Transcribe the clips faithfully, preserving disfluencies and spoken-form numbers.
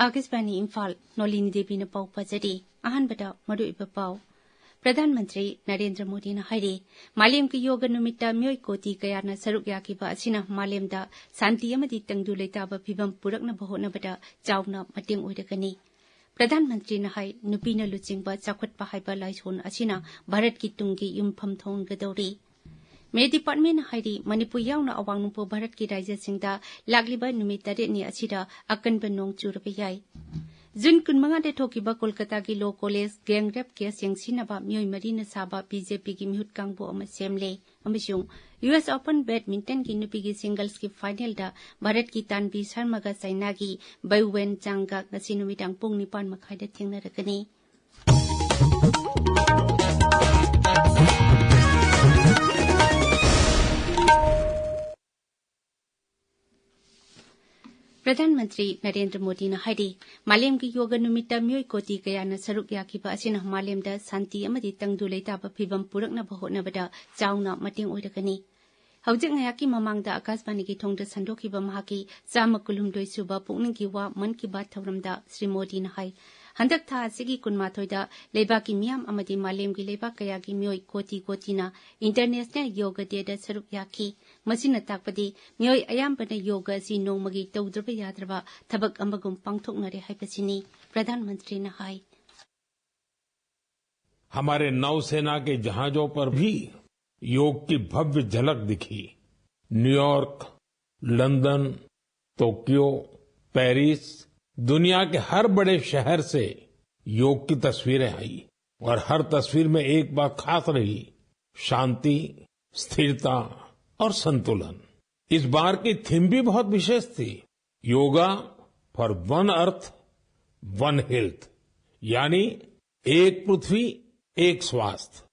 ꯑꯥꯀꯥꯁꯕꯥꯅꯤ ꯏꯝꯐꯥꯜ, ꯅꯣꯂꯤꯅꯤ ꯗꯦꯕꯤꯅ ꯄꯥꯎ ꯄꯥꯖꯔꯤ꯫ ꯑꯍꯥꯟꯕꯗ ꯃꯔꯨꯑꯣꯏꯕ ꯄꯥꯎ꯫ ꯄ꯭ꯔꯙꯥꯟ ꯃꯟꯇ꯭ꯔꯤ ꯅꯔꯦꯟꯗ꯭ꯔ ꯃꯣꯗꯤꯅ ꯍꯥꯏꯔꯤ, ꯃꯥꯂꯦꯝꯒꯤ ꯌꯣꯒ ꯅꯨꯃꯤꯠꯇ ꯃꯤꯑꯣꯏ ꯀꯣꯇꯤ ꯀꯌꯥꯅ ꯁꯔꯨꯛ ꯌꯥꯈꯤꯕ ꯑꯁꯤꯅ ꯃꯥꯂꯦꯝꯗ ꯁꯥꯟꯇꯤ ꯑꯃꯗꯤ ꯇꯪꯗꯨ ꯂꯩꯇꯥꯕ ꯐꯤꯕꯝ ꯄꯨꯔꯛꯅꯕ ꯍꯣꯠꯅꯕꯗ ꯆꯥꯎꯅ ꯃꯇꯦꯡ ꯑꯣꯏꯔꯒꯅꯤ꯫ ꯄ꯭ꯔꯙꯥꯟ ꯃꯟꯇ꯭ꯔꯤꯅ ꯍꯥꯏ, ꯅꯨꯄꯤꯅ ꯂꯨꯆꯤꯡꯕ ꯆꯥꯎꯈꯠꯄ ꯍꯥꯏꯕ ꯂꯥꯏꯁꯣꯟ ꯑꯁꯤꯅ ꯚꯥꯔꯠꯀꯤ ꯇꯨꯡꯒꯤ ꯌꯨꯝꯐꯝ ꯊꯣꯟꯒꯗꯧꯔꯤ꯫ ꯃꯦ ꯗꯤꯄꯥꯔꯠꯃꯦꯟꯅ ꯍꯥꯏꯔꯤ, ꯃꯅꯤꯄꯨꯔ ꯌꯥꯎꯅ ꯑꯋꯥꯡ ꯅꯣꯡꯄꯣꯛ ꯚꯥꯔꯠꯀꯤ ꯔꯥꯖ꯭ꯌꯁꯤꯡꯗ ꯂꯥꯛꯂꯤꯕ ꯅꯨꯃꯤꯠ ꯇꯔꯦꯠꯅꯤ ꯑꯁꯤꯗ ꯑꯀꯟꯕ ꯅꯣꯡ ꯆꯨꯔꯕ ꯌꯥꯏ꯫ ꯖꯨꯟ ꯀꯨꯟꯃꯉꯥꯗ ꯊꯣꯛꯈꯤꯕ ꯀꯣꯜꯀꯇꯥꯒꯤ ꯂꯣ ꯀꯣꯂꯦꯖ ꯒꯦꯡ ꯔꯦꯞ ꯀꯦꯁ ꯌꯦꯡꯁꯤꯟꯅꯕ ꯃꯤꯑꯣꯏ ꯃꯔꯤꯅ ꯁꯥꯕ ꯕꯤ ꯖꯦ ꯄꯤꯒꯤ ꯃꯤꯍꯨꯠ ꯀꯥꯡꯕꯨ ꯑꯃ ꯁꯦꯝꯂꯦ꯫ ꯑꯃꯁꯨꯡ ꯌꯨ ꯑꯦꯁ ꯑꯣꯄꯟ ꯕꯦꯗꯃꯤꯟꯇꯟꯒꯤ ꯅꯨꯄꯤꯒꯤ ꯁꯤꯡꯒꯜꯁꯀꯤ ꯐꯥꯏꯅꯦꯜꯗ ꯚꯥꯔꯠꯀꯤ ꯇꯥꯟꯕꯤ ꯁꯔꯃꯒ ꯆꯥꯏꯅꯥꯒꯤ ꯕꯩꯋꯦꯟ ꯆꯥꯡꯒ ꯉꯁꯤ ꯅꯨꯃꯤꯗꯥꯡ ꯄꯨꯡ ꯅꯤꯄꯥꯟ ꯃꯈꯥꯏꯗ ꯊꯦꯡꯅꯔꯒꯅꯤ꯫ ꯄ꯭ꯔꯙꯥꯟ ꯃꯟꯇ꯭ꯔꯤ ꯅꯔꯦꯟꯗ꯭ꯔ ꯃꯣꯗꯤꯅ ꯍꯥꯏꯔꯤ, ꯃꯥꯂꯦꯝꯒꯤ ꯌꯣꯒ ꯅꯨꯃꯤꯠꯇ ꯃꯤꯑꯣꯏ ꯀꯣꯇꯤ ꯀꯌꯥꯅ ꯁꯔꯨꯛ ꯌꯥꯈꯤꯕ ꯑꯁꯤꯅ ꯃꯥꯂꯦꯝꯗ ꯁꯥꯟꯇꯤ ꯑꯃꯗꯤ ꯇꯪꯗꯨ ꯂꯩꯇꯥꯕ ꯐꯤꯕꯝ ꯄꯨꯔꯛꯅꯕ ꯍꯣꯠꯅꯕꯗ ꯆꯥꯎꯅ ꯃꯇꯦꯡ ꯑꯣꯏꯔꯒꯅꯤ꯫ ꯍꯧꯖꯤꯛ ꯉꯥꯏꯍꯥꯛꯀꯤ ꯃꯃꯥꯡꯗ ꯑꯀꯥꯁꯕꯥꯅꯤꯒꯤ ꯊꯣꯡꯗ ꯁꯟꯗꯣꯛꯈꯤꯕ ꯃꯍꯥꯛꯀꯤ ꯆꯥꯝꯃ ꯀꯨꯟꯍꯨꯝꯗꯣꯏ ꯁꯨꯕ ꯄꯨꯛꯅꯤꯡꯒꯤ ꯋꯥ ꯃꯟ ꯀꯤ ꯕꯥꯠ ꯊꯧꯔꯝꯗ ꯁ꯭ꯔꯤ ꯃꯣꯗꯤꯅ ꯍꯥꯏ, ꯍꯟꯗꯛ ꯊꯥ ꯑꯁꯤꯒꯤ ꯀꯨꯟꯃꯥꯊꯣꯏꯗ ꯂꯩꯕꯥꯛꯀꯤ ꯃꯤꯌꯥꯝ ꯑꯃꯗꯤ ꯃꯥꯂꯦꯝꯒꯤ ꯂꯩꯕꯥꯛ ꯀꯌꯥꯒꯤ ꯃꯤꯑꯣꯏ ꯀꯣꯇꯤ ꯀꯣꯇꯤꯅ ꯏꯟꯇꯔꯅꯦꯁꯅꯦꯜ ꯌꯣꯒ ꯗꯦꯗ ꯁꯔꯨꯛ ꯌꯥꯈꯤ꯫ ꯃꯁꯤꯅ ꯇꯥꯛꯄꯗꯤ ꯃꯤꯑꯣꯏ ꯑꯌꯥꯝꯕꯅ ꯌꯣꯒ ꯑꯁꯤ ꯅꯣꯡꯃꯒꯤ ꯇꯧꯗ꯭ꯔꯕ ꯌꯥꯗ꯭ꯔꯕ ꯊꯕꯛ ꯑꯃꯒꯨꯝ ꯄꯥꯡꯊꯣꯛꯅꯔꯦ ꯍꯥꯏꯕꯁꯤꯅꯤ, ꯄ꯭ꯔꯙꯥꯟ ꯃꯟꯇ꯭ꯔꯤꯅ ꯍꯥꯏ꯫ हमारे नौसेना के जहाजों पर भी योग की भव्य झलक दिखी। न्यूयॉर्क, लंदन, टोक्यो, पेरिस, दुनिया के हर बड़े शहर से योग की तस्वीरें आई और हर तस्वीर में एक बात खास रही, शांति, स्थिरता और संतुलन। इस बार की थीम भी बहुत विशेष थी, yoga for one earth, one health, यानी एक पृथ्वी, एक स्वास्थ्य।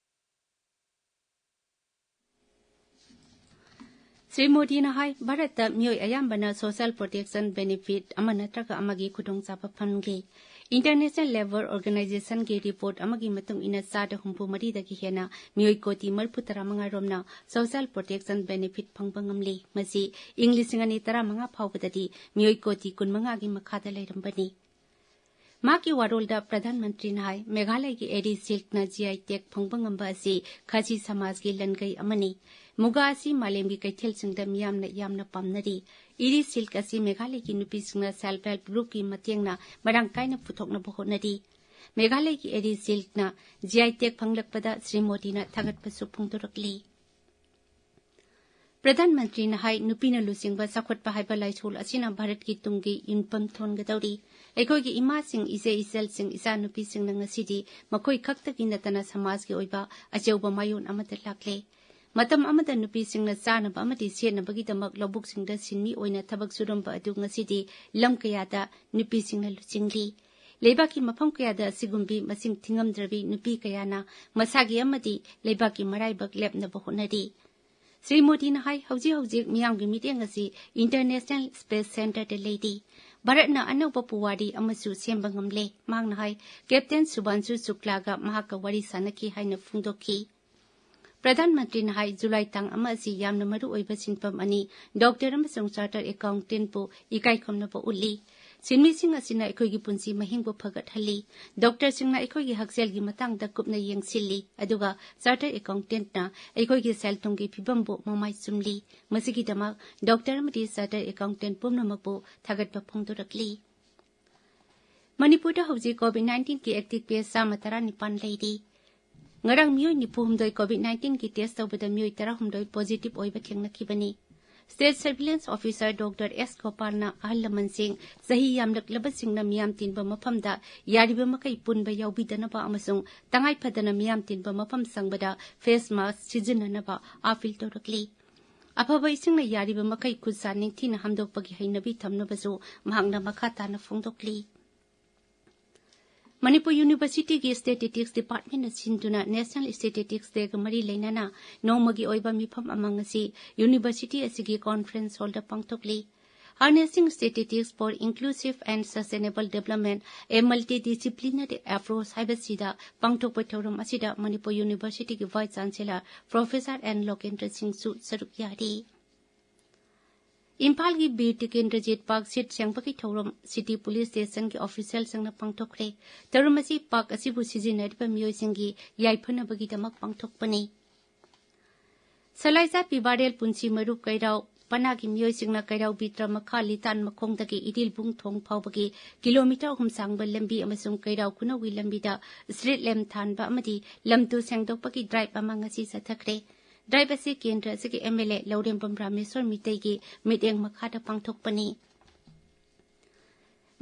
ꯁ꯭ꯔꯤ ꯃꯣꯗꯤꯅ ꯍꯥꯏ, ꯚꯥꯔꯠꯇ ꯃꯤꯑꯣꯏ ꯑꯌꯥꯝꯕꯅ ꯁꯣꯁꯤꯌꯦꯜ ꯄ꯭ꯔꯣꯇꯦꯛꯁꯟ ꯕꯦꯅꯤꯐꯤꯠ ꯑꯃ ꯅꯠꯇ꯭ꯔꯒ ꯑꯃꯒꯤ ꯈꯨꯗꯣꯡꯆꯥꯕ ꯐꯪꯂꯤ꯫ International Labour Organization ꯒꯤ report ꯑꯃꯒꯤ ꯃꯇꯨꯡ ꯏꯟꯅ ꯆꯥꯗ ꯍꯨꯝꯐꯨ ꯃꯔꯤꯗꯒꯤ ꯍꯦꯟꯅ ꯃꯤꯑꯣꯏ ꯀꯣꯇꯤ ꯃꯔꯤꯐꯨ ꯇꯔꯥ ꯃꯉꯥ ꯔꯣꯝꯅ social protection benefit ꯐꯪꯕ ꯉꯝꯂꯤ꯫ ꯃꯁꯤ ꯏꯪ ꯂꯤꯁꯤꯡ ꯑꯅꯤ ꯇꯔꯥꯃꯉꯥ ꯐꯥꯎꯕꯗꯗꯤ ꯃꯤꯑꯣꯏ ꯀꯣꯇꯤ ꯀꯨꯟꯃꯉꯥꯒꯤ ꯃꯈꯥꯗ ꯂꯩꯔꯝꯕꯅꯤ꯫ ꯃꯍꯥꯛꯀꯤ ꯋꯥꯔꯣꯜꯗ ꯄ꯭ꯔꯙꯥꯟ ꯃꯟꯇ꯭ꯔꯤꯅ ꯍꯥꯏ, ꯃꯦꯘꯥꯂꯌꯒꯤ ꯑꯦꯔꯤ ꯁꯤꯜꯛꯅ G I tag ꯐꯪꯕ ꯉꯝꯕ ꯑꯁꯤ ꯈꯥꯁꯤ ꯁꯃꯥꯖꯒꯤ ꯂꯟꯒꯩ ꯑꯃꯅꯤ꯫ ꯃꯨꯒꯥ ꯑꯁꯤ ꯃꯥꯂꯦꯝꯒꯤ ꯀꯩꯊꯦꯜꯁꯤꯡꯗ ꯃꯤꯌꯥꯝꯅ ꯌꯥꯝꯅ ꯄꯥꯝꯅꯔꯤ꯫ ꯏꯔꯤ ꯁꯤꯜꯛ ꯑꯁꯤ ꯃꯦꯘꯥꯂꯌꯒꯤ ꯅꯨꯄꯤꯁꯤꯡꯅ self help group ꯀꯤ ꯃꯇꯦꯡꯅ ꯃꯔꯥꯡ ꯀꯥꯏꯅ ꯄꯨꯊꯣꯛꯅꯕ ꯍꯣꯠꯅꯔꯤ꯫ ꯃꯦꯘꯥꯂꯌꯒꯤ ꯑꯦꯔꯤ ꯁꯤꯜꯛꯅ G I tag ꯐꯪꯂꯛꯄꯗ ꯁ꯭ꯔꯤ ꯃꯣꯗꯤꯅ ꯊꯥꯒꯠꯄꯁꯨ ꯐꯣꯡꯗꯣꯔꯛꯂꯤ꯫ ꯄ꯭ꯔꯙꯥꯟ ꯃꯟꯇ꯭ꯔꯤꯅ ꯍꯥꯏ, ꯅꯨꯄꯤꯅ ꯂꯨꯆꯤꯡꯕ ꯆꯥꯎꯈꯠꯄ ꯍꯥꯏꯕ ꯂꯥꯏꯁꯣꯜ ꯑꯁꯤꯅ ꯚꯥꯔꯠꯀꯤ ꯇꯨꯡꯒꯤ ꯌꯨꯝꯐꯝ ꯊꯣꯟꯒꯗꯧꯔꯤ꯫ ꯑꯩꯈꯣꯏꯒꯤ ꯏꯃꯥꯁꯤꯡ, ꯏꯆꯦ ꯏꯆꯜꯁꯤꯡ, ꯏꯆꯥꯅꯨꯄꯤꯁꯤꯡꯅ ꯉꯁꯤꯗꯤ ꯃꯈꯣꯏ ꯈꯛꯇꯒꯤ ꯅꯠꯇꯅ ꯁꯃꯥꯖꯒꯤ ꯑꯣꯏꯕ ꯑꯆꯧꯕ ꯃꯥꯏꯑꯣꯟ ꯑꯃꯗ ꯂꯥꯛꯂꯦ꯫ ꯃꯇꯝ ꯑꯃꯗ ꯅꯨꯄꯤꯁꯤꯡꯅ ꯆꯥꯅꯕ ꯑꯃꯗꯤ ꯁꯦꯠꯅꯕꯒꯤꯗꯃꯛ ꯂꯧꯕꯨꯛꯁꯤꯡꯗ ꯁꯤꯟꯃꯤ ꯑꯣꯏꯅ ꯊꯕꯛ ꯁꯨꯔꯝꯕ ꯑꯗꯨ ꯉꯁꯤꯗꯤ ꯂꯝ ꯀꯌꯥꯗ ꯅꯨꯄꯤꯁꯤꯡꯅ ꯂꯨꯆꯤꯡꯂꯤ꯫ ꯂꯩꯕꯥꯛꯀꯤ ꯃꯐꯝ ꯀꯌꯥꯗ ꯑꯁꯤꯒꯨꯝꯕꯤ ꯃꯁꯤꯡ ꯊꯤꯉꯝꯗ꯭ꯔꯕꯤ ꯅꯨꯄꯤ ꯀꯌꯥꯅ ꯃꯁꯥꯒꯤ ꯑꯃꯗꯤ ꯂꯩꯕꯥꯛꯀꯤ ꯃꯔꯥꯏꯕꯛ ꯂꯦꯞꯅꯕ ꯍꯣꯠꯅꯔꯤ꯫ ꯁ꯭ꯔꯤ ꯃꯣꯗꯤꯅ ꯍꯥꯏ, ꯍꯧꯖꯤꯛ ꯍꯧꯖꯤꯛ ꯃꯤꯌꯥꯝꯒꯤ ꯃꯤꯠꯌꯦꯡ ꯑꯁꯤ International Space Centre ꯗ ꯂꯩꯔꯤ꯫ ꯚꯥꯔꯠꯅ ꯑꯅꯧꯕ ꯄꯨꯋꯥꯔꯤ ꯑꯃꯁꯨ ꯁꯦꯝꯕ ꯉꯝꯂꯦ꯫ ꯃꯍꯥꯛꯅ ꯍꯥꯏ, ꯀꯦꯞꯇꯦꯟ ꯁꯨꯚꯥꯟꯁꯨ ꯁꯨꯛꯂꯥꯒ ꯃꯍꯥꯛꯀ ꯋꯥꯔꯤ ꯁꯥꯟꯅꯈꯤ ꯍꯥꯏꯅ ꯐꯣꯡꯗꯣꯛꯈꯤ꯫ ꯄ꯭ꯔꯙꯥꯟ ꯃꯟꯇ꯭ꯔꯤꯅ ꯍꯥꯏ, ꯖꯨꯂꯥꯏ ꯇꯥꯡ ꯑꯃ ꯑꯁꯤ ꯌꯥꯝꯅ ꯃꯔꯨ ꯑꯣꯏꯕ ꯁꯤꯟꯐꯝ ꯑꯅꯤ, ꯗꯣꯛꯇꯔ ꯑꯃꯁꯨꯡ ꯆꯥꯔꯇꯔ ꯑꯦꯀꯥꯎꯟꯇꯦꯟꯠꯄꯨ ꯏꯀꯥꯏ ꯈꯨꯝꯅꯕ ꯎꯠꯂꯤ꯫ ꯁꯤꯟꯃꯤꯁꯤꯡ ꯑꯁꯤꯅ ꯑꯩꯈꯣꯏꯒꯤ ꯄꯨꯟꯁꯤ ꯃꯍꯤꯡꯕꯨ ꯐꯒꯠꯍꯜꯂꯤ꯫ ꯗꯣꯛꯇꯔꯁꯤꯡꯅ ꯑꯩꯈꯣꯏꯒꯤ ꯍꯛꯁꯦꯜꯒꯤ ꯃꯇꯥꯡꯗ ꯀꯨꯞꯅ ꯌꯦꯡꯁꯤꯜꯂꯤ, ꯑꯗꯨꯒ ꯆꯥꯔꯇꯔ ꯑꯦꯀꯥꯎꯟꯇꯦꯟꯠꯅ ꯑꯩꯈꯣꯏꯒꯤ ꯁꯦꯜ ꯊꯨꯝꯒꯤ ꯐꯤꯕꯝꯕꯨ ꯃꯃꯥꯏ ꯆꯨꯝꯂꯤ꯫ ꯃꯁꯤꯒꯤꯗꯃꯛ ꯗꯣꯛꯇꯔ ꯑꯃꯗꯤ ꯆꯥꯔꯇꯔ ꯑꯦꯀꯥꯎꯟꯇꯦꯟꯠ ꯄꯨꯝꯅꯃꯛꯄꯨ ꯊꯥꯒꯠꯄ ꯐꯣꯡꯗꯣꯔꯛꯂꯤ꯫ ꯃꯅꯤꯄꯨꯔꯗ ꯍꯧꯖꯤꯛ COVID nineteen ꯒꯤ active case ꯆꯥꯝꯃ ꯇꯔꯥꯅꯤꯄꯥꯟ ꯂꯩꯔꯤ꯫ ꯉꯔꯥꯡ ꯃꯤꯑꯣꯏ ꯅꯤꯐꯨ ꯍꯨꯝꯗꯣꯏ COVID nineteen ꯒꯤ test ꯇꯧꯕꯗ ꯃꯤꯑꯣꯏ ꯇꯔꯥꯍꯨꯝꯗꯣꯏ positive ꯑꯣꯏꯕ ꯊꯦꯡꯅꯈꯤꯕꯅꯤ꯫ State Surveillance Officer ꯗꯣꯛꯇꯔ ꯑꯦꯁ ꯒꯣꯄꯥꯜꯅ ꯑꯍꯜ ꯂꯃꯟꯁꯤꯡ, ꯆꯍꯤ ꯌꯥꯝꯂꯛꯂꯕꯁꯤꯡꯅ ꯃꯤꯌꯥꯝ ꯇꯤꯟꯕ ꯃꯐꯝꯗ ꯌꯥꯔꯤꯕ ꯃꯈꯩ ꯄꯨꯟꯕ ꯌꯥꯎꯕꯤꯗꯅꯕ ꯑꯃꯁꯨꯡ ꯇꯉꯥꯏ ꯐꯗꯅ ꯃꯤꯌꯥꯝ ꯇꯤꯟꯕ ꯃꯐꯝ ꯆꯪꯕꯗ face mask ꯁꯤꯖꯤꯟꯅꯅꯕ appeal ꯇꯧꯔꯛꯂꯤ꯫ ꯑꯐꯕ ꯏꯁꯤꯡꯅ ꯌꯥꯔꯤꯕ ꯃꯈꯩ ꯈꯨꯠ ꯁꯥ ꯅꯤꯡꯊꯤꯅ ꯍꯥꯝꯗꯣꯛꯄꯒꯤ ꯍꯩꯅꯕꯤ ꯊꯝꯅꯕꯁꯨ ꯃꯍꯥꯛꯅ ꯃꯈꯥ ꯇꯥꯅ ꯐꯣꯡꯗꯣꯛꯂꯤ꯫ ꯃꯅꯤꯄꯨꯔ University ꯒꯤ Statistics Department ꯅ ꯁꯤꯟꯗꯨꯅ National Statistics Day ꯒ ꯃꯔꯤ ꯂꯩꯅꯅ ꯅꯣꯡꯃꯒꯤ ꯑꯣꯏꯕ ꯃꯤꯐꯝ ꯑꯃ ꯉꯁꯤ university ꯑꯁꯤꯒꯤ conference hall the ꯄꯥꯡꯊꯣꯛꯂꯤ꯫ Harnessing Strategies for Inclusive and Sustainable Development, a Multidisciplinary Approach ꯍꯥꯏꯕꯁꯤꯗ ꯄꯥꯡꯊꯣꯛꯄ ꯊꯧꯔꯝ ꯑꯁꯤꯗ ꯃꯅꯤꯄꯨꯔ ꯌꯨꯅꯤꯚꯔꯁꯤꯇꯤꯒꯤ Vice Chancellor Professor N ꯂꯣꯀꯦꯟꯗ꯭ꯔ ꯁꯤꯡꯁꯨ ꯁꯔꯨꯛ ꯌꯥꯔꯤ꯫ ꯏꯝꯐꯥꯜꯒꯤ ꯕꯤꯔ ꯇꯤꯀꯦꯟꯗ꯭ꯔꯖꯤꯠ ꯄꯥꯔꯛ ꯁꯤꯠ ꯁꯦꯡꯕꯒꯤ ꯊꯧꯔꯝ ꯁꯤꯇꯤ ꯄꯨꯂꯤꯁ ꯁ꯭ꯇꯦꯁꯟꯒꯤ ꯑꯣꯐꯤꯁꯤꯌꯦꯜꯁꯤꯡꯅ ꯄꯥꯡꯊꯣꯛꯈ꯭ꯔꯦ꯫ ꯊꯧꯔꯝ ꯑꯁꯤ ꯄꯥꯔꯛ ꯑꯁꯤꯕꯨ ꯁꯤꯖꯤꯟꯅꯔꯤꯕ ꯃꯤꯑꯣꯏꯁꯤꯡꯒꯤ ꯌꯥꯏꯐꯅꯕꯒꯤꯗꯃꯛ ꯄꯥꯡꯊꯣꯛꯄꯅꯤ꯫ ꯁꯂꯥꯏꯖꯥꯠ ꯄꯤꯕꯥꯔꯦꯜ ꯄꯨꯟꯁꯤ ꯃꯔꯨꯞ ꯀꯩꯔꯥꯎ ꯄꯅꯥꯒꯤ ꯃꯤꯑꯣꯏꯁꯤꯡꯅ ꯀꯩꯔꯥꯎ ꯕꯤꯇ꯭ꯔ ꯃꯈꯥ ꯂꯤꯇꯥꯟ ꯃꯈꯣꯡꯗꯒꯤ ꯏꯔꯤꯜꯕꯨꯡ ꯊꯣꯡ ꯐꯥꯎꯕꯒꯤ ꯀꯤꯂꯣꯃꯤꯇꯔ ꯑꯍꯨꯝ ꯁꯥꯡꯕ ꯂꯝꯕꯤ ꯑꯃꯁꯨꯡ ꯀꯩꯔꯥꯎ ꯈꯨꯅꯧꯒꯤ ꯂꯝꯕꯤꯗ ꯁ꯭ꯇ꯭ꯔꯤꯠ ꯂꯦꯝꯞ ꯊꯥꯟꯕ ꯑꯃꯗꯤ ꯂꯝ ꯇꯨ ꯁꯦꯡꯗꯣꯛꯄꯒꯤ ꯗ꯭ꯔꯥꯏꯚ ꯑꯃ ꯉꯁꯤ ꯆꯠꯊꯈ꯭ꯔꯦ꯫ ꯗ꯭ꯔꯥꯏꯚ ꯑꯁꯤ ꯀꯦꯟꯗ꯭ꯔ ꯑꯁꯤꯒꯤ MLA ꯂꯧꯔꯦꯝꯕꯝ ꯔꯥꯃꯦꯁ꯭ꯋꯔ ꯃꯤꯇꯩꯒꯤ ꯃꯤꯠꯌꯦꯡ ꯃꯈꯥꯗ ꯄꯥꯡꯊꯣꯛꯄꯅꯤ꯫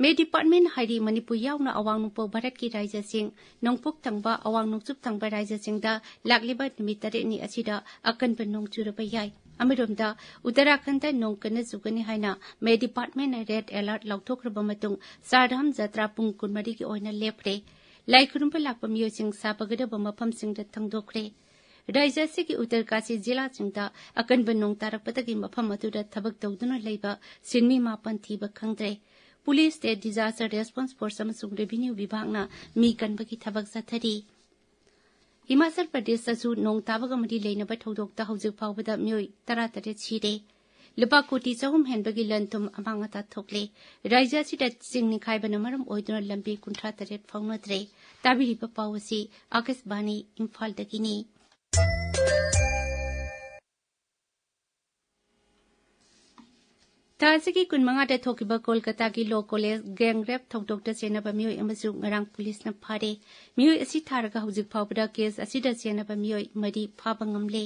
ꯃꯦ ꯗꯤꯄꯥꯔꯠꯃꯦꯟ ꯍꯥꯏꯗꯤ ꯃꯅꯤꯄꯨꯔ ꯌꯥꯎꯅ ꯑꯋꯥꯡ ꯅꯣꯡꯄꯣꯛ ꯚꯥꯔꯠꯀꯤ ꯔꯥꯖ꯭ꯌꯁꯤꯡ, ꯅꯣꯡꯄꯣꯛ ꯊꯪꯕ, ꯑꯋꯥꯡ ꯅꯣꯡꯆꯨꯞ ꯊꯪꯕ ꯔꯥꯖ꯭ꯌꯁꯤꯡꯗ ꯂꯥꯛꯂꯤꯕ ꯅꯨꯃꯤꯠ ꯇꯔꯦꯠꯅꯤ ꯑꯁꯤꯗ ꯑꯀꯟꯕ ꯅꯣꯡ ꯆꯨꯔꯕ ꯌꯥꯏ꯫ ꯑꯃꯔꯣꯝꯗ ꯎꯠꯇꯔꯥꯈꯟꯗ ꯅꯣꯡ ꯀꯟꯅ ꯆꯨꯒꯅꯤ ꯍꯥꯏꯅ ꯃꯦ ꯗꯤꯄꯥꯔꯠꯃꯦꯟꯅ ꯔꯦꯗ ꯑꯦꯂꯔꯠ ꯂꯥꯎꯊꯣꯛꯈ꯭ꯔꯕ ꯃꯇꯨꯡ ꯆꯥꯔꯙꯥꯝ ꯖꯇ꯭ꯔꯥ ꯄꯨꯡ ꯀꯨꯟꯃꯔꯤꯒꯤ ꯑꯣꯏꯅ ꯂꯦꯞꯈ꯭ꯔꯦ꯫ ꯂꯥꯏ ꯈꯨꯔꯨꯝꯕ ꯂꯥꯛꯄ ꯃꯤꯑꯣꯏꯁꯤꯡ ꯁꯥꯐꯒꯗꯕ ꯃꯐꯝꯁꯤꯡꯗ ꯊꯪꯗꯣꯛꯈ꯭ꯔꯦ꯫ ꯔꯥꯖ꯭ꯌ ꯑꯁꯤꯒꯤ ꯎꯠꯇꯔꯀꯥꯁꯤ ꯖꯤꯂꯥꯁꯤꯡꯗ ꯑꯀꯟꯕ ꯅꯣꯡ ꯇꯥꯔꯛꯄꯗꯒꯤ ꯃꯐꯝ ꯑꯗꯨꯗ ꯊꯕꯛ ꯇꯧꯗꯨꯅ ꯂꯩꯕ ꯁꯤꯟꯃꯤ ꯃꯥꯄꯟ ꯊꯤꯕ ꯈꯪꯗ꯭ꯔꯦ꯫ Police, state disaster response force ꯑꯃꯁꯨꯡ ꯔꯦꯚꯤꯅ꯭ꯌꯨ ꯕꯤꯚꯥꯒꯅ ꯃꯤ ꯀꯟꯕꯒꯤ ꯊꯕꯛ ꯆꯠꯊꯔꯤ꯫ ꯍꯤꯃꯥꯆꯜ ꯄ꯭ꯔꯗꯦꯁꯇꯁꯨ ꯅꯣꯡ ꯇꯥꯕꯒ ꯃꯔꯤ ꯂꯩꯅꯕ ꯊꯧꯗꯣꯛꯇ ꯍꯧꯖꯤꯛ ꯐꯥꯎꯕꯗ ꯃꯤꯑꯣꯏ ꯇꯔꯥꯇꯔꯦꯠ ꯁꯤꯔꯦ꯫ ꯂꯨꯄꯥ ꯀꯣꯇꯤ ꯆꯍꯨꯝ ꯍꯦꯟꯕꯒꯤ ꯂꯟ ꯊꯨꯝ ꯑꯃꯥꯡ ꯑꯇꯥ ꯊꯣꯛꯂꯦ꯫ ꯔꯥꯖ꯭ꯌ ꯑꯁꯤꯗ ꯆꯤꯡ ꯅꯤꯡꯈꯥꯏꯕꯅ ꯃꯔꯝ ꯑꯣꯏꯗꯨꯅ ꯂꯝꯕꯤ ꯀꯨꯟꯊ꯭ꯔꯥ ꯇꯔꯦꯠ ꯐꯥꯎꯅꯗ꯭ꯔꯦ꯫ ꯇꯥꯕꯤꯔꯤꯕ ꯄꯥꯎ ꯑꯁꯤ ꯑꯥꯀꯥꯁꯕꯥꯅꯤ ꯏꯝꯐꯥꯜꯗꯒꯤꯅꯤ꯫ ꯊꯥ ꯑꯁꯤꯒꯤ ꯀꯨꯟꯃꯉꯥꯗ ꯊꯣꯛꯈꯤꯕ ꯀꯣꯜꯀꯇꯥꯒꯤ ꯂꯣ ꯀꯣꯂꯦꯖ ꯒꯦꯡ ꯔꯦꯞ ꯊꯧꯗꯣꯛꯇ ꯆꯦꯟꯅꯕ ꯃꯤꯑꯣꯏ ꯑꯃꯁꯨ ꯉꯔꯥꯡ ꯄꯨꯂꯤꯁꯅ ꯐꯥꯔꯦ꯫ ꯃꯤꯑꯣꯏ ꯑꯁꯤ ꯊꯥꯔꯒ ꯍꯧꯖꯤꯛ ꯐꯥꯎꯕꯗ ꯀꯦꯁ ꯑꯁꯤꯗ ꯆꯦꯟꯅꯕ ꯃꯤꯑꯣꯏ ꯃꯔꯤ ꯐꯥꯕ ꯉꯝꯂꯦ꯫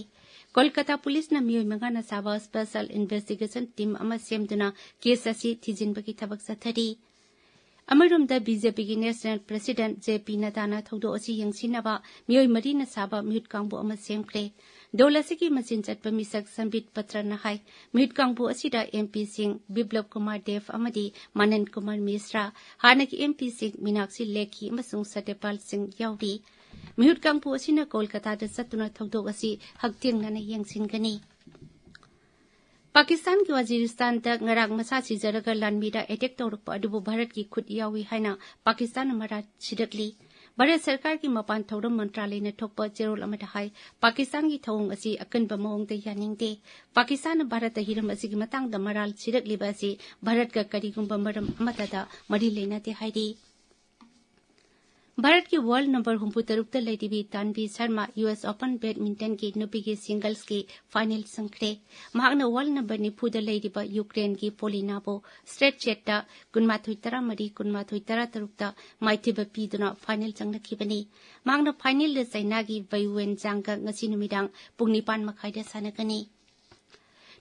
ꯀꯣꯜꯀꯇꯥ ꯄꯨꯂꯤꯁꯅ ꯃꯤꯑꯣꯏ ꯃꯉꯥꯅ ꯁꯥꯕ ꯁ꯭ꯄꯦꯁꯦꯜ ꯏꯟꯚꯦꯁꯇꯤꯒꯦꯁꯟ ꯇꯤꯝ ꯑꯃ ꯁꯦꯝꯗꯨꯅ ꯀꯦꯁ ꯑꯁꯤ ꯊꯤꯖꯤꯟꯕꯒꯤ ꯊꯕꯛ ꯆꯠꯊꯔꯤ꯫ ꯑꯃꯔꯣꯝꯗ, ꯕꯤ ꯖꯦ ꯄꯤꯒꯤ ꯅꯦꯁꯅꯦꯜ ꯄ꯭ꯔꯦꯁꯤꯗꯦꯟꯠ ꯖꯦ ꯄꯤ ꯅꯗꯥꯅ ꯊꯧꯗꯣꯛ ꯑꯁꯤ ꯌꯦꯡꯁꯤꯟꯅꯕ ꯃꯤꯑꯣꯏ ꯃꯔꯤꯅ ꯁꯥꯕ ꯃꯤꯍꯨꯠ ꯀꯥꯡꯕꯨ ꯑꯃ ꯁꯦꯝꯈ꯭ꯔꯦ꯫ ꯗꯣꯜ ꯑꯁꯤꯒꯤ ꯃꯆꯤꯟ ꯆꯠꯄ ꯃꯤꯁꯛ ꯁꯝꯕꯤꯠ ꯄꯇ꯭ꯔꯅ ꯍꯥꯏ, ꯃꯤꯍꯨꯠ ꯀꯥꯡꯕꯨ ꯑꯁꯤꯗ ꯑꯦꯝ ꯄꯤꯁꯤꯡ ꯕꯤꯄ꯭ꯂꯕ ꯀꯨꯃꯥꯔ ꯗꯦꯕ ꯑꯃꯗꯤ ꯃꯥꯅꯟ ꯀꯨꯃꯥꯔ ꯃꯤꯁ꯭ꯔꯥ, ꯍꯥꯟꯅꯒꯤ ꯑꯦꯝ ꯄꯤꯁꯤꯡ ꯃꯤꯅꯥꯛꯁꯤ ꯂꯦꯈꯤ ꯑꯃꯁꯨꯡ ꯁꯇ꯭ꯌꯄꯥꯜ ꯁꯤꯡ ꯌꯥꯎꯔꯤ꯫ ꯃꯤꯍꯨꯠ ꯀꯥꯡꯕꯨ ꯑꯁꯤꯅ ꯀꯣꯜꯀꯇꯥꯗ ꯆꯠꯇꯨꯅ ꯊꯧꯗꯣꯛ ꯑꯁꯤ ꯍꯛꯊꯦꯡꯅꯅ ꯌꯦꯡꯁꯤꯟꯒꯅꯤ꯫ ꯄꯥꯀꯤꯁꯇꯥꯟꯒꯤ ꯋꯥꯖꯤꯔꯤꯁꯇꯥꯟꯗ ꯉꯔꯥꯡ ꯃꯁꯥ ꯁꯤꯖꯔꯒ ꯂꯥꯟꯃꯤꯗ ꯑꯦꯇꯦꯛ ꯇꯧꯔꯛꯄ ꯑꯗꯨꯕꯨ ꯚꯥꯔꯠꯀꯤ ꯈꯨꯠ ꯌꯥꯎꯏ ꯍꯥꯏꯅ ꯄꯥꯀꯤꯁꯇꯥꯟꯅ ꯃꯔꯥꯜ ꯁꯤꯔꯛꯂꯤ꯫ ꯚꯥꯔꯠ ꯁꯔꯀꯥꯔꯒꯤ ꯃꯄꯥꯟ ꯊꯧꯔꯝ ꯃꯟꯇ꯭ꯔꯥꯂꯌꯅ ꯊꯣꯛꯄ ꯆꯦꯔꯣꯜ ꯑꯃꯗ ꯍꯥꯏ, ꯄꯥꯀꯤꯁꯇꯥꯟꯒꯤ ꯊꯧꯑꯣꯡ ꯑꯁꯤ ꯑꯀꯟꯕ ꯃꯑꯣꯡꯗ ꯌꯥꯅꯤꯡꯗꯦ꯫ ꯄꯥꯀꯤꯁꯇꯥꯟꯅ ꯚꯥꯔꯠꯇ ꯍꯤꯔꯝ ꯑꯁꯤꯒꯤ ꯃꯇꯥꯡꯗ ꯃꯔꯥꯜ ꯁꯤꯔꯛꯂꯤꯕ ꯑꯁꯤ ꯚꯥꯔꯠꯀ ꯀꯔꯤꯒꯨꯝꯕ ꯃꯔꯝ ꯑꯃꯠꯇꯗ ꯃꯔꯤ ꯂꯩꯅꯗꯦ ꯍꯥꯏꯔꯤ꯫ ꯚꯥꯔꯠꯀꯤ ꯋꯥꯔꯜ ꯅꯝꯕꯔ ꯍꯨꯝꯐꯨ ꯇꯔꯨꯛꯇ ꯂꯩꯔꯤꯕꯤ ꯇꯥꯟꯚꯤ ꯁꯔꯃ ꯌꯨ ꯑꯦꯁ ꯑꯣꯄꯟ ꯕꯦꯗꯃꯤꯟꯇꯟꯒꯤ ꯅꯨꯄꯤꯒꯤ ꯁꯤꯡꯒꯜꯁꯀꯤ ꯐꯥꯏꯅꯦꯜ ꯆꯪꯈ꯭ꯔꯦ꯫ ꯃꯍꯥꯛꯅ ꯋꯥꯔꯜ ꯅꯝꯕꯔ ꯅꯤꯐꯨꯗ ꯂꯩꯔꯤꯕ ꯌꯨꯀ꯭ꯔꯦꯟꯒꯤ ꯄꯣꯂꯤꯅꯥꯕꯨ ꯁ꯭ꯇ꯭ꯔꯦꯠ ꯁꯦꯠꯇ ꯀꯨꯟꯃꯥꯊꯣꯏ ꯇꯔꯥꯃꯔꯤ, ꯀꯨꯟꯃꯥꯊꯣꯏ ꯇꯔꯥꯇꯔꯨꯛꯇ ꯃꯥꯏꯊꯤꯕ ꯄꯤꯗꯨꯅ ꯐꯥꯏꯅꯦꯜ ꯆꯪꯂꯛꯈꯤꯕꯅꯤ꯫ ꯃꯍꯥꯛꯅ ꯐꯥꯏꯅꯦꯜꯗ ꯆꯥꯏꯅꯥꯒꯤ ꯕꯩꯋꯦꯟ ꯖꯥꯡꯒ ꯉꯁꯤ ꯅꯨꯃꯤꯗꯥꯡ ꯄꯨꯡ ꯅꯤꯄꯥꯟ ꯃꯈꯥꯏꯗ ꯁꯥꯟꯅꯒꯅꯤ꯫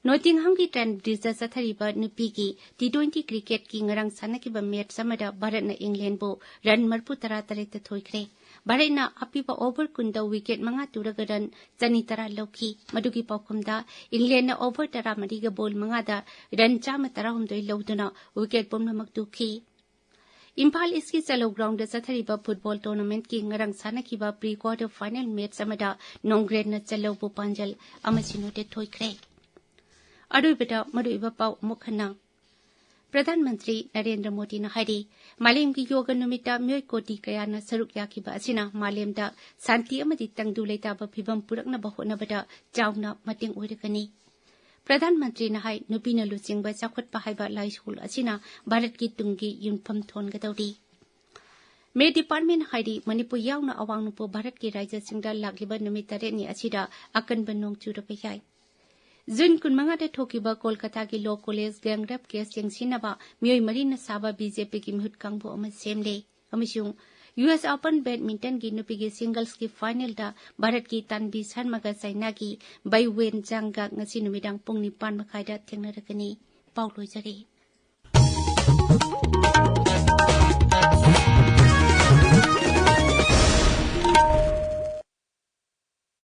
ꯅꯣꯇꯤꯡꯍꯥꯝꯒꯤ ꯇ꯭ꯔꯦꯟꯕ꯭ꯔꯤꯖꯇ ꯆꯠꯊꯔꯤꯕ ꯅꯨꯄꯤꯒꯤ ꯇꯤ ꯇ꯭ꯋꯦꯟꯇꯤ ꯀ꯭ꯔꯤꯀꯦꯠꯀꯤ ꯉꯔꯥꯡ ꯁꯥꯟꯅꯈꯤꯕ ꯃꯦꯠꯆ ꯑꯃꯗ ꯚꯥꯔꯠꯅ ꯏꯪꯂꯦꯟꯕꯨ ꯔꯟ ꯃꯔꯤꯐꯨ ꯇꯔꯥ ꯇꯔꯦꯠꯇ ꯊꯣꯏꯈ꯭ꯔꯦ꯫ ꯚꯥꯔꯠꯅ ꯑꯄꯤꯕ ꯑꯣꯚꯔ ꯀꯨꯟꯗ ꯋꯤꯀꯦꯠ ꯃꯉꯥ ꯇꯨꯔꯒ ꯔꯟ ꯆꯅꯤ ꯇꯔꯥ ꯂꯧꯈꯤ꯫ ꯃꯗꯨꯒꯤ ꯄꯥꯎꯈꯨꯝꯗ ꯏꯪꯂꯦꯟꯅ ꯑꯣꯚꯔ ꯇꯔꯥꯃꯔꯤꯒ ꯕꯣꯜ ꯃꯉꯥꯗ ꯔꯟ ꯆꯥꯝꯃ ꯇꯔꯥꯍꯨꯝꯗꯣꯏ ꯂꯧꯗꯨꯅ ꯋꯤꯀꯦꯠ ꯄꯨꯝꯅꯃꯛ ꯇꯨꯈꯤ꯫ ꯏꯝꯐꯥꯜ ꯏꯁꯀꯤ ꯆꯂꯧ ꯒ꯭ꯔꯥꯎꯟꯗ ꯆꯠꯊꯔꯤꯕ ꯐꯨꯠꯕꯣꯜ ꯇꯣꯔꯅꯥꯃꯦꯟꯠꯀꯤ ꯉꯔꯥꯡ ꯁꯥꯟꯅꯈꯤꯕ ꯄ꯭ꯔꯤ ꯀ꯭ꯋꯥꯔꯇꯔ ꯐꯥꯏꯅꯦꯜ ꯃꯦꯠꯆ ꯑꯃꯗ ꯅꯣꯡꯒ꯭ꯔꯦꯟꯅ ꯆꯂꯧꯕꯨ ꯄꯥꯟꯖꯜ ꯑꯃ ꯁꯤꯅꯣꯗ ꯊꯣꯏꯈ꯭ꯔꯦ꯫ ꯑꯔꯣꯏꯕꯗ ꯃꯔꯨꯑꯣꯏꯕ ꯄꯥꯎ ꯑꯃꯨꯛ ꯍꯟꯅ꯫ ꯄ꯭ꯔꯙꯥꯟ ꯃꯟꯇ꯭ꯔꯤ ꯅꯔꯦꯟꯗ꯭ꯔ ꯃꯣꯗꯤꯅ ꯍꯥꯏꯔꯤ, ꯃꯥꯂꯦꯝꯒꯤ ꯌꯣꯒ ꯅꯨꯃꯤꯠꯇ ꯃꯤꯑꯣꯏ ꯀꯣꯇꯤ ꯀꯌꯥꯅ ꯁꯔꯨꯛ ꯌꯥꯈꯤꯕ ꯑꯁꯤꯅ ꯃꯥꯂꯦꯝꯗ ꯁꯥꯟꯇꯤ ꯑꯃꯗꯤ ꯇꯪꯗꯨ ꯂꯩꯇꯥꯕ ꯐꯤꯕꯝ ꯄꯨꯔꯛꯅꯕ ꯍꯣꯠꯅꯕꯗ ꯆꯥꯎꯅ ꯃꯇꯦꯡ ꯑꯣꯏꯔꯒꯅꯤ꯫ ꯄ꯭ꯔꯙꯥꯟ ꯃꯟꯇ꯭ꯔꯤꯅ ꯍꯥꯏ, ꯅꯨꯄꯤꯅ ꯂꯨꯆꯤꯡꯕ ꯆꯥꯎꯈꯠꯄ ꯍꯥꯏꯕ ꯂꯥꯏꯁꯣꯜ ꯑꯁꯤꯅ ꯚꯥꯔꯠꯀꯤ ꯇꯨꯡꯒꯤ ꯌꯨꯝꯐꯝ ꯊꯣꯟꯒꯗꯧꯔꯤ꯫ ꯃꯦ ꯗꯤꯄꯥꯔꯠꯃꯦꯟ ꯍꯥꯏꯗꯤ ꯃꯅꯤꯄꯨꯔ ꯌꯥꯎꯅ ꯑꯋꯥꯡ ꯅꯣꯡꯄꯣꯛ ꯚꯥꯔꯠꯀꯤ ꯔꯥꯖ꯭ꯌꯁꯤꯡꯗ ꯂꯥꯛꯂꯤꯕ ꯅꯨꯃꯤꯠ ꯇꯔꯦꯠꯅꯤ ꯑꯁꯤꯗ ꯑꯀꯟꯕ ꯅꯣꯡ ꯆꯨꯔꯕ ꯌꯥꯏ꯫ ꯖꯨꯟ ꯀꯨꯟꯃꯉꯥꯗ ꯊꯣꯛꯈꯤꯕ ꯀꯣꯜꯀꯇꯥꯒꯤ ꯂꯣ ꯀꯣꯂꯦꯖ ꯒꯦꯡ ꯔꯦꯞ ꯀꯦꯁ ꯌꯦꯡꯁꯤꯟꯅꯕ ꯃꯤꯑꯣꯏ ꯃꯔꯤꯅ ꯁꯥꯕ ꯕꯤ ꯖꯦ ꯄꯤꯒꯤ ꯃꯤꯍꯨꯠ ꯀꯥꯡꯕꯨ ꯑꯃ ꯁꯦꯝꯂꯦ꯫ ꯑꯃꯁꯨꯡ ꯌꯨ ꯑꯦꯁ ꯑꯣꯄꯟ ꯕꯦꯗꯃꯤꯟꯇꯟꯒꯤ ꯅꯨꯄꯤꯒꯤ ꯁꯤꯡꯒꯜꯁꯀꯤ ꯐꯥꯏꯅꯦꯜꯗ ꯚꯥꯔꯠꯀꯤ ꯇꯥꯟꯚꯤ ꯁꯔꯃꯒ ꯆꯥꯏꯅꯥꯒꯤ ꯕꯩ ꯋꯦꯟ ꯖꯥꯡꯒ ꯉꯁꯤ ꯅꯨꯃꯤꯗꯥꯡ ꯄꯨꯡ ꯅꯤꯄꯥꯟ ꯃꯈꯥꯏꯗ ꯊꯦꯡꯅꯔꯒꯅꯤ꯫ ꯄꯥꯎ ꯂꯣꯏꯖꯔꯦ꯫